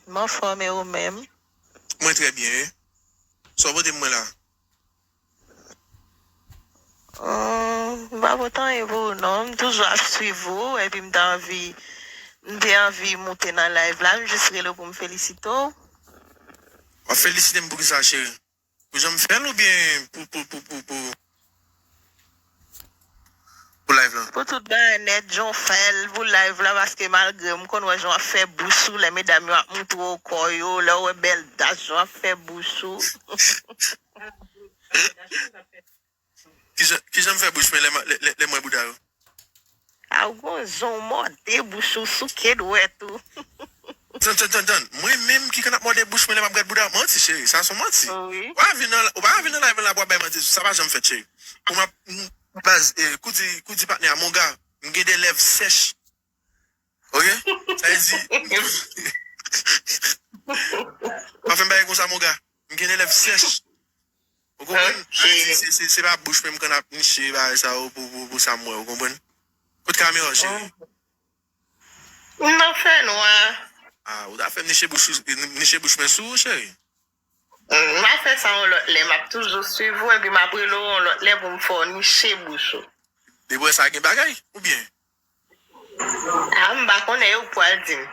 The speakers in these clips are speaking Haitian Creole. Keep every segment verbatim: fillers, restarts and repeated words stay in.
M anfòm, e ou menm? Mwen trè byen, wi. Sa w pote pou mwen la? Oh, m pa pote anyen pou ou non. M toujou ap swiv ou, epi m te anvi, m te anvi moute nan live la. M jis rele w pou m felisite w. W ap felisite m pou kisa, cheri? Pou jan m fè l oubyen pou, pou, pou, pou, pou, pou live lan? Pou tout bagay nèt, jan w fè l pou live la, paske malgre m konn wè jan w ap fè bouch ou lè medam yo ap montre w kò yo, lè w wè bèl das, jan w ap fè bouch ou. Kijan, kijan m fè bouch mwen lè, m- lè, lè, lè m wè bouda yo? A, ou gon jan w mòde bouch ou, souke dwèt ou. Tann, tann, tann, tann. Mwen menm ki konn ap mòde bouch mwen lè m ap gad bouda? Manti, cheri. Sa se yon manti. Wi. Ou pa vin nan, ou pa vin nan live la pou w ap bay manti. Sa pa janm fèt, cheri. Pou m ap, m, baz, eh, kou di, kou di patnè a, monga, m gen de lèv sèch. Ok? Sa vle di, pa fè m bagay konsa, monga. M gen de lèv sèch. Ou konprann? Ok. Se, se, se pa bouch mwen m konn ap niche bagay sa yo pou, pou, pou sa m wè, ou konprann? Kot kamera w, cheri? M nan fènwa. Ah, ou ta fè m niche bouch, niche bouch mwen sou ou, cheri. M a fè sa yon lòt lè, m ap toujou swiv ou, epi m ap rele w yon lòt lè pou m fè w niche bouch ou. Depi w wè sa gen bagay, oubyen? Ah, m pa konnen, e ou k pral di m.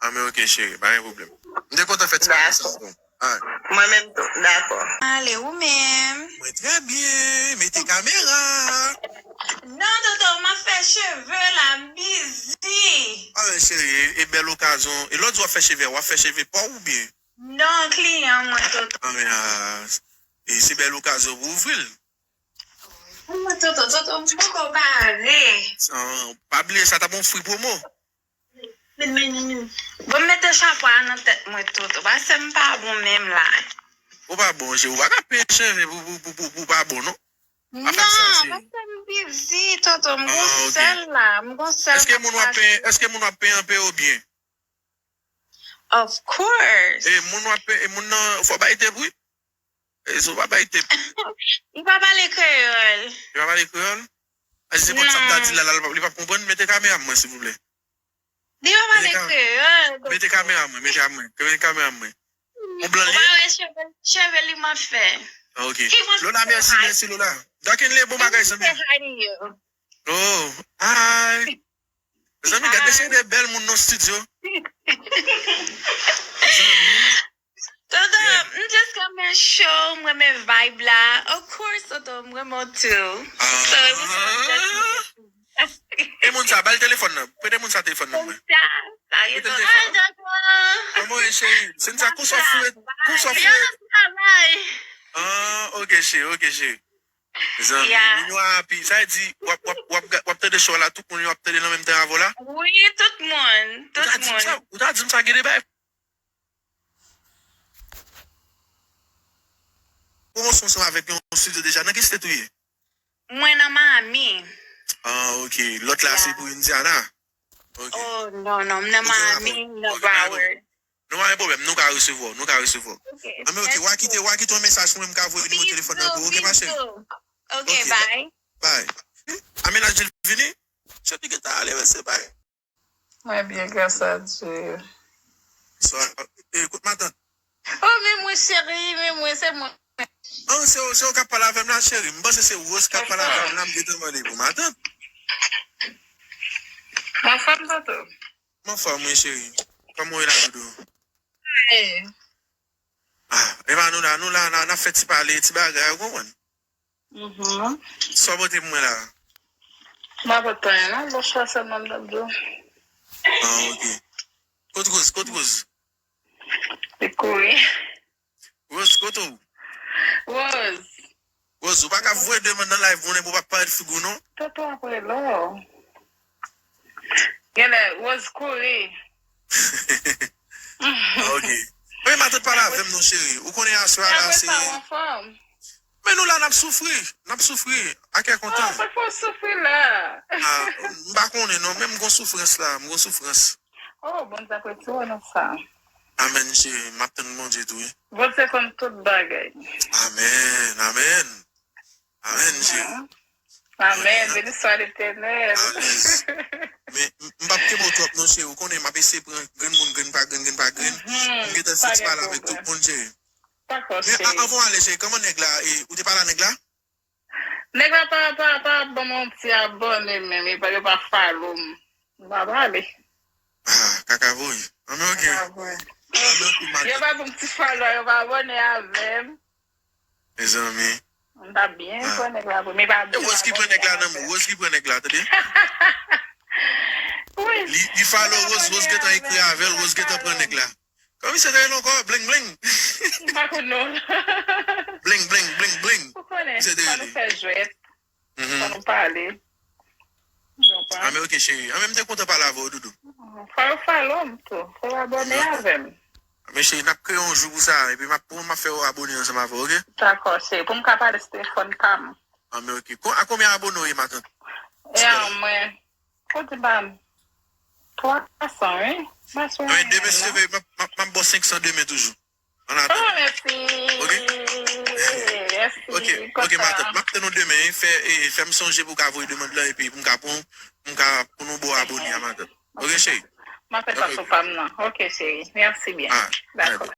Ah, men ok, cheri, pa gen pwoblèm. M te kontan fè ti bagay sa ankò. Alright. Mwen menm tou, dakò. Ale, ou menm? Mwen trè byen, mete kamera. Non, Toto, m ap fè cheve la, m bizi. Ah, men cheri, e, e bèl okazyon. E lè w di w ap fè cheve, w ap fè cheve pa w oubyen? Non, kliyan mwen, Toto. Ah, men, ah, e se bèl okazyon pou ouvri l. Mwen, Toto, Toto, m poko pare. Ah, pa bliye, sa t ap yon free promo. Bon, m mete chapo a nan tèt mwen, Toto. Paske m pa bon menm la. Ou pa bon, cheri. Ou pa ka peye cheve pou, pou, pou, pou, pou pa bon, non. Non, paske m bizi, Toto. M gonsèl la. M gonsèl. Èske moun w ap peye, èske moun w ap peye an peye w byen? Of course. E moun w ap peye, e moun nan, fò bay tip, wi. E si w pa bay tip. M pa pale kreyòl. Li pa pale kreyòl? A, si se konn sa m ta di l la, la, li p ap konprann. Mete kamera mwen, silvouplè. Li pa pale kreyòl. Mete kamera mwen, mete a mwen. Mete kamera mwen. Yon blan li ye? Ou pa wè cheve, cheve li mwen fè. Ah, ok. Lola, mèsi, mèsi, Lola. Dakin le bon bagay, zanmi. Oh, ay. Zanmi, gade se de bèl moun nan studio. Toto, m just renmen show, m renmen vibe la. Of course, Toto, m renmen w tou. So, E moun sa, ba l telefòn nan. Prete moun sa telefòn nan mwen. Prete l telefòn nan. Kòman w ye, cheri? Cynthia, kou sa fou, kou sa fou. Ah, ok, cheri, ok, cheri. Zanmi, moun yo api. Sa vle di, w ap, w ap, w ap, w ap tande show la, tout moun yo ap tande l an menm tan avè w la? Wi, tout moun. Tout moun. Ou ta di m sa, gen de bagay. Pwomosyon ansanm avèk yon studio deja. Nan ki state ou ye? Mwen nan Miami. Ah, ok. Lòt la se pou Indiana. Ok. Oh, non, non. M nan Miami, m nan Broward. Non, pa gen pwoblèm. Nou ka resevwa w. Nou ka resevwa w. Anben, ok. W a kite, w a kite yon mesaj pou mwen, m ka voye nimewo telefòn nan pou ou, ok, ma chérie? Ok, bye. Bye. Amina Gilles vini? Chèf li gentan ale, mesye, bye. Mwen byen, gras a Dye. Sa, e, kout matant. Oh, men mwen cheri, men mwen, se mwen. Ah, se ou, se ou k ap pale avè m la, cheri. M panse se Rose k ap pale avè m la, m gentan mande pou matant. Mwen fèm, Toto. M anfòm, wi, cheri. Kòman w ye la, doudou? Ah, e pa nou la, nou la, n a, n ap fè ti pale, ti bagay, ou konprann? Sa w pote pou mwen la? M pa pote anyen, non, bòs la sèlman m t ap di w. Ah, ok. Kot Rose? Kot Rose? Li kouri. Rose, kote w? Rose. Rose, ou pa ka voye demann nan live, mounen, pou w pa parèt figi w, non? Toto ap rele w. Genlè, Rose kouri. Ah, ok. Men matant pale avè m non, cheri. Ou konnen aswè a la, se... Men nou la, n ap soufri. N ap soufri. A kè kontan. Poukisa w soufri la? Ah, m pa konnen non, men m gon soufrans la. M gon soufrans. Oh, Bondye ap retire nou sa. Amèn, cheri. M ap tann Bondye tou, wi. Bondye konn tout bagay. Amèn, amèn. Amèn, cheri. Amèn. Béni soit l'Éternel. Amèn. Men m m p ap kenbe w twòp non, cheri. Ou konnen m ap eseye pran grenn moun, grenn pa grenn, grenn pa grenn. M gentan fix pale avèk tout moun, cheri. Men a- anvan w ale, cheri, kòman nèg la? E, ou te pale a nèg la? Nèg la pa, pa, pa ban m yon ti abòne menm, e pa, yo pa follow m. M pa pale. Ah, kaka voye. Anben, ok. Kaka voye. Anben, ok, yo pa ban m ti follow, yo pa abòne avè m. Mezanmi. M ta byen pran nèg la pou, men pa byen. E Rose ki pran nèg la nan men w. Rose ki pran nèg la, tande? Wi. Li, li follow Rose, Rose gentan ekri avè l, Rose gentan pran nèg la. Kòman misye te rele ankò? Bling, bling. M pa konn non. Bling, bling, bling, bling. Ou konnen, misye te rele. Fò nou fè jwèt. Fò nou pale. Ah, men ok, cheri. Ah, men m te kontan pale avè w, doudou. Fò yo follow m tou. Fò yo abòne avè m. Ah, men cheri, n ap kreye yon jou pou sa. Epi m ap, pou m ap fè yo abòne ansanm avè w, ok? Dakò, cheri. Pou m ka pale sou telefòn pa m. Ah, men ok. Kon- a konbyen abòne w ye, matant? E a mwen. Ou di ba m twa san, wi. Ba sou. Mwen demen, si Dye vle, m ap, m ap, m ap ba w senk san demen toujou. An atandan. Oh, mèsi. Ok? Mèsi. Ok, ok, matant. M ap tann ou demen, wi. Fè, e, fè m sonje pou w ka voye demann lan, epi pou m ka pran, pou m ka, pou nou ba w abòne a, matant. Ok, cheri? M ap fè sa sou pa m nan. Ok, cheri. Mèsi byen. Ah, dakò.